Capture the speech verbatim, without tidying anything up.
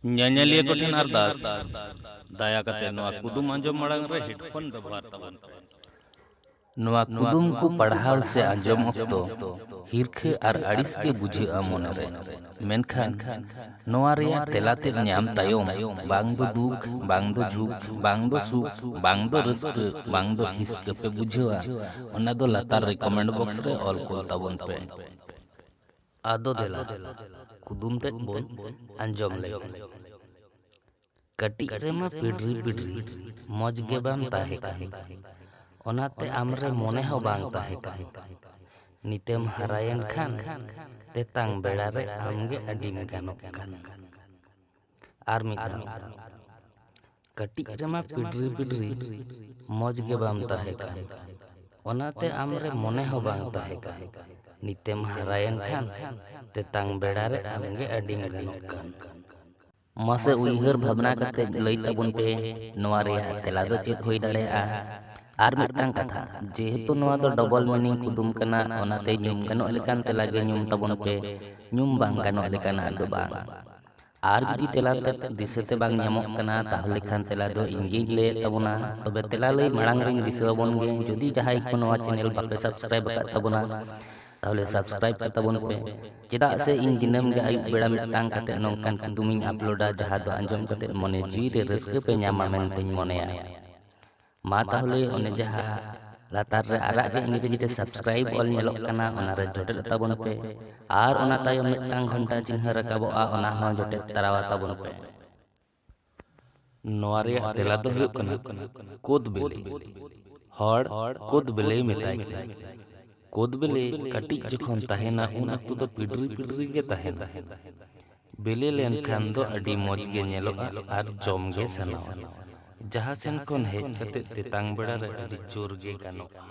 ᱧᱮᱧᱮᱞᱤᱭᱟᱹ ᱠᱚᱴᱷᱮᱱ ᱟᱨᱫᱟᱥ, ᱫᱟᱭᱟ ᱠᱟᱛᱮ ᱱᱚᱣᱟ ᱠᱩᱫᱩᱢ ᱟᱸᱡᱚᱢ ᱢᱟᱲᱟᱝ ᱨᱮ ᱦᱮᱰᱯᱷᱳᱱ ᱵᱮᱵᱚᱦᱟᱨ ᱛᱟᱵᱚᱱ ᱯᱮ᱾ ᱱᱚᱣᱟ ᱠᱩᱫᱩᱢ ᱠᱚ ᱯᱟᱲᱦᱟᱣ ᱥᱮ ᱟᱸᱡᱚᱢ ᱚᱠᱛᱚ ᱦᱤᱨᱠᱷᱟᱹ ᱟᱨ ᱟᱹᱲᱤᱥ ᱜᱮ ᱵᱩᱡᱷᱟᱹᱜᱼᱟ ᱢᱚᱱᱮᱨᱮ, ᱢᱮᱱᱠᱷᱟᱱ ᱱᱚᱣᱟ ᱨᱮᱭᱟᱜ ᱛᱮᱞᱟ ᱛᱮᱫ ᱧᱟᱢ ᱛᱟᱭᱚᱢ ᱵᱟᱝ ᱫᱚ ᱫᱩᱠ, ᱵᱟᱝ ᱫᱚ ᱡᱷᱩᱠ, ᱵᱟᱝ ᱫᱚ ᱥᱩᱠ, ᱵᱟᱝ ᱫᱚ ᱨᱟᱹᱥᱠᱟᱹ, ᱵᱟᱝ ᱫᱚ ᱦᱤᱥᱠᱟᱹ ᱯᱮ ᱵᱩᱡᱷᱟᱹᱣᱟ, ᱚᱱᱟ ᱫᱚ ᱞᱟᱛᱟᱨ ᱨᱮ ᱠᱚᱢᱮᱱᱴ ᱵᱚᱠᱥ ᱨᱮ ᱚᱞ ᱠᱩᱞ ᱛᱟᱵᱚᱱ ᱯᱮ᱾ ᱟᱫᱚ ᱫᱮᱞᱟ, ᱠᱩᱫᱩᱢ ᱛᱮᱫ ᱵᱚᱱ ᱟᱸᱡᱚᱢ ᱞᱮᱜᱮ᱾ ᱠᱟᱹᱴᱤᱡ ᱨᱮᱢᱟ ᱯᱤᱰᱨᱤ ᱯᱤᱰᱨᱤ ᱢᱚᱡᱽ ᱜᱮ ᱵᱟᱢ ᱛᱟᱦᱮᱸ ᱠᱟᱱ, ᱚᱱᱟᱛᱮ ᱟᱢ ᱨᱮ ᱢᱚᱱᱮ ᱦᱚᱸ ᱵᱟᱝ ᱛᱟᱦᱮᱸ ᱠᱟᱱ᱾ ᱱᱤᱛᱮᱢ ᱦᱟᱨᱟᱭᱮᱱ ᱠᱷᱟᱱ, ᱛᱮᱛᱟᱝ ᱵᱮᱲᱟ ᱨᱮ ᱟᱢ ᱜᱮ ᱟᱹᱰᱤᱢ ᱜᱟᱱᱚᱜ ᱠᱟᱱ᱾ ᱟᱨ ᱢᱤᱫ ᱫᱷᱟᱣ, ᱠᱟᱹᱴᱤᱡ ᱨᱮᱢᱟ ᱯᱤᱰᱨᱤ ᱯᱤᱰᱨᱤ ᱢᱚᱡᱽ ᱜᱮ ᱵᱟᱢ ᱛᱟᱦᱮᱸ ᱠᱟᱱ, ᱚᱱᱟᱛᱮ ᱟᱢ ᱨᱮ ᱢᱚᱱᱮ ᱦᱚᱸ ᱵᱟᱝ ᱛᱟᱦᱮᱸ ᱠᱟᱱ᱾ ᱱᱤᱛᱮᱢ ᱦᱟᱨᱟᱭᱮᱱ ᱠᱷᱟᱱ, ᱛᱮᱛᱟᱝ ᱵᱮᱲᱟ ᱨᱮ ᱟᱢ ᱜᱮ ᱟᱹᱰᱤᱢ ᱜᱟᱱᱚᱜ ᱠᱟᱱ᱾ ᱢᱟᱥᱮ ᱩᱭᱦᱟᱹᱨ ᱵᱷᱟᱵᱽᱱᱟ ᱠᱟᱛᱮ ᱞᱟᱹᱭ ᱛᱟᱵᱚᱱ ᱯᱮ, ᱱᱚᱣᱟ ᱨᱮᱭᱟᱜ ᱛᱮᱞᱟ ᱫᱚ ᱪᱮᱫ ᱦᱩᱭ ᱫᱟᱲᱮᱭᱟᱜᱼᱟ? ᱟᱨ ᱢᱤᱫᱴᱟᱝ ᱠᱟᱛᱷᱟ, ᱡᱮᱦᱮᱛᱩ ᱱᱚᱣᱟ ᱫᱚ ᱰᱚᱵᱚᱞ ᱢᱤᱱᱤᱝ ᱠᱩᱫᱩᱢ ᱠᱟᱱᱟ, ᱚᱱᱟᱛᱮ ᱧᱩᱢ ᱜᱟᱱᱚᱜ ᱞᱮᱠᱟᱱ ᱛᱮᱞᱟ ᱜᱮ ᱧᱩᱢ ᱛᱟᱵᱚᱱ ᱯᱮ, ᱧᱩᱢ ᱵᱟᱝ ᱜᱟᱱᱚᱜ ᱞᱮᱠᱟᱱᱟᱜ ᱫᱚ ᱵᱟᱝ᱾ ᱟᱨ ᱡᱩᱫᱤ ᱛᱮᱞᱟ ᱛᱮᱫ ᱫᱤᱥᱟᱹ ᱛᱮ ᱵᱟᱝ ᱧᱟᱢᱚᱜ ᱠᱟᱱᱟ, ᱛᱟᱦᱚᱞᱮ ᱠᱷᱟᱱ ᱛᱮᱞᱟ ᱫᱚ ᱤᱧ ᱜᱤᱧ ᱞᱟᱹᱭᱮᱫ ᱛᱟᱵᱚᱱᱟ᱾ ᱛᱚᱵᱮ ᱛᱮᱞᱟ ᱞᱟᱹᱭ ᱢᱟᱲᱟᱝ ᱨᱤᱧ ᱫᱤᱥᱟᱹ ᱟᱵᱚᱱ ᱜᱮ, ᱡᱩᱫᱤ ᱡᱟᱦᱟᱸᱭ ᱠᱚ ᱱᱚᱣᱟ ᱪᱮᱱᱮᱞ ᱵᱟᱯᱮ ᱥᱟᱵᱥᱠᱨᱟᱭᱤᱵ ᱟᱠᱟᱫ ᱛᱟᱵᱚᱱᱟ, ᱛᱟᱦᱚᱞᱮ ᱥᱟᱵᱥᱠᱨᱟᱭᱤᱵ ᱠᱟᱛᱟᱵᱚᱱ ᱯᱮ᱾ ᱪᱮᱫᱟᱜ ᱥᱮ ᱤᱧ ᱫᱤᱱᱟᱹᱢ ᱜᱮ ᱟᱹᱭᱩᱵ ᱵᱮᱲᱟ ᱢᱤᱫᱴᱟᱝ ᱠᱟᱛᱮ ᱱᱚᱝᱠᱟᱱ ᱠᱩᱫᱩᱢᱤᱧ ᱟᱯᱞᱳᱰᱟ, ᱡᱟᱦᱟᱸ ᱫᱚ ᱟᱸᱡᱚᱢ ᱠᱟᱛᱮ ᱢᱚᱱᱮ ᱡᱤᱣᱤ ᱨᱮ ᱨᱟᱹᱥᱠᱟᱹ ᱯᱮ ᱧᱟᱢᱟ ᱢᱮᱱᱛᱮᱧ ᱢᱚᱱᱮᱭᱟ᱾ ᱢᱟ ᱛᱟᱦᱚᱞᱮ ᱚᱱᱮ ᱡᱟᱦᱟᱸ ᱞᱟᱛᱟᱨ ᱨᱮ ᱟᱨᱟᱜ ᱜᱮ ᱤᱝᱨᱮᱡᱤ ᱛᱮ ᱥᱟᱵᱥᱠᱨᱟᱭᱤᱵ ᱚᱞ ᱧᱮᱞᱚᱜ ᱠᱟᱱᱟ, ᱚᱱᱟ ᱨᱮ ᱡᱚᱴᱮᱫ ᱛᱟᱵᱚᱱ ᱯᱮ᱾ ᱟᱨ ᱚᱱᱟ ᱛᱟᱭᱚᱢ ᱢᱤᱫᱴᱟᱝ ᱜᱷᱚᱱᱴᱟ ᱪᱤᱱᱦᱟᱹ ᱨᱟᱠᱟᱵᱚᱜᱼᱟ, ᱚᱱᱟ ᱦᱚᱸ ᱡᱚᱴᱮᱫ ᱛᱟᱨᱟᱣᱟ ᱛᱟᱵᱚᱱ ᱯᱮ᱾ ᱱᱚᱣᱟ ᱨᱮᱭᱟᱜ ᱛᱮᱞᱟ ᱫᱚ ᱦᱩᱭᱩᱜ ᱠᱟᱱᱟ ᱠᱩᱫ ᱵᱤᱞᱤ᱾ ᱦᱚᱲ ᱠᱩᱫ ᱵᱤᱞᱤᱭ ᱢᱮᱛᱟᱭ ᱠᱟᱱᱟ᱾ ᱠᱩᱫ ᱵᱤᱞᱤ ᱠᱟᱹᱴᱤᱡ ᱡᱚᱠᱷᱚᱱ ᱛᱟᱦᱮᱱᱟ, ᱩᱱ ᱚᱠᱛᱚ ᱫᱚ ᱯᱤᱰᱨᱤ ᱯᱤᱰᱨᱤ ᱜᱮ ᱛᱟᱦᱮᱱᱟ᱾ ᱵᱤᱞᱤ ᱞᱮᱱᱠᱷᱟᱱ ᱫᱚ ᱟᱹᱰᱤ ᱢᱚᱡᱽ ᱜᱮ ᱧᱮᱞᱚᱜᱼᱟ ᱟᱨ ᱡᱚᱢ ᱜᱮ ᱥᱟᱱᱟᱣᱟ᱾ ᱡᱟᱦᱟᱸ ᱥᱮᱱ ᱠᱷᱚᱱ ᱦᱮᱡ ᱠᱟᱛᱮ ᱛᱮᱛᱟᱝ ᱵᱮᱲᱟ ᱨᱮ ᱟᱹᱰᱤ ᱡᱳᱨ ᱜᱮ ᱜᱟᱱᱚᱜᱼᱟ᱾